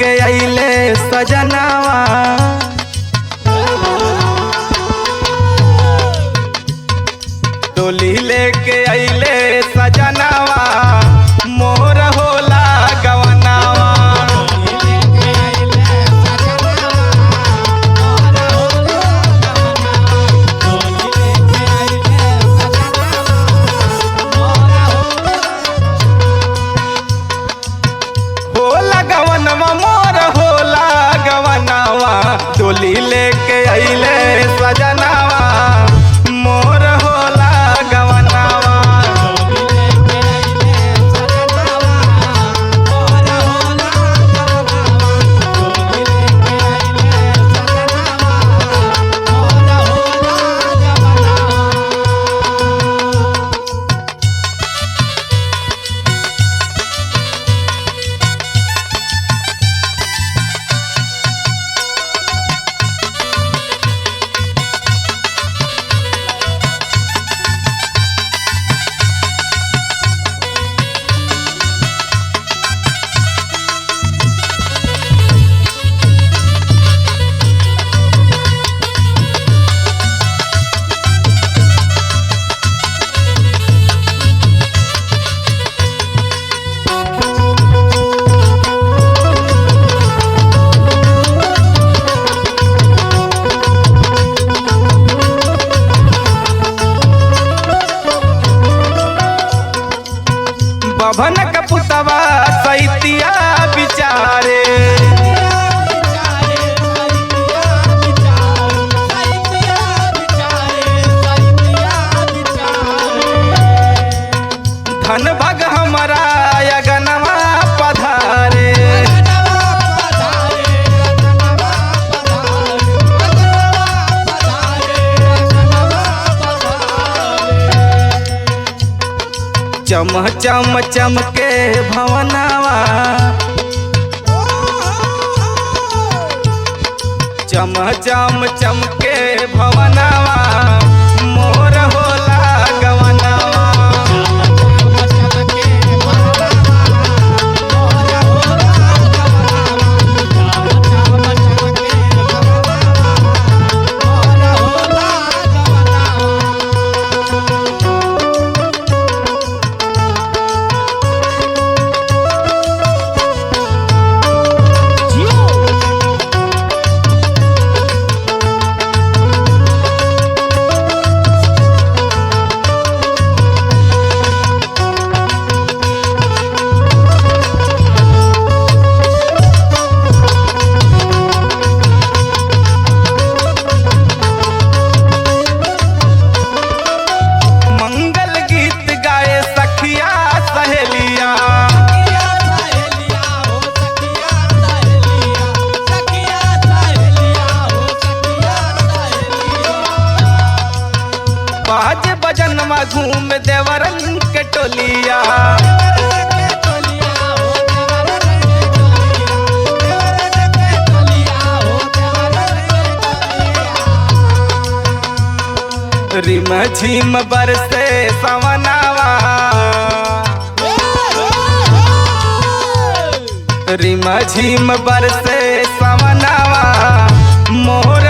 लेके अइले सजनावा। डोली लेके अइले सजनावा मोर होला गवनावा। होला गवनवा मोर होला गवनावा। डोली लेके अइले सजनावा मोर होला गवनावा। बभन कपुतवा सैतिया बिचारे। धन भग हमारा अगनवा पधारे। चम चम चमके भवनावा। चम चम चमके भवनावा मोर होला गवनावा। मंगल गीत गाए सखिया सहेलिया। बाज बजनवा घूम देवरन के टोलिया। रिम झिम बरसे सवनावा। रिम झिम बरसे सवनावा मोर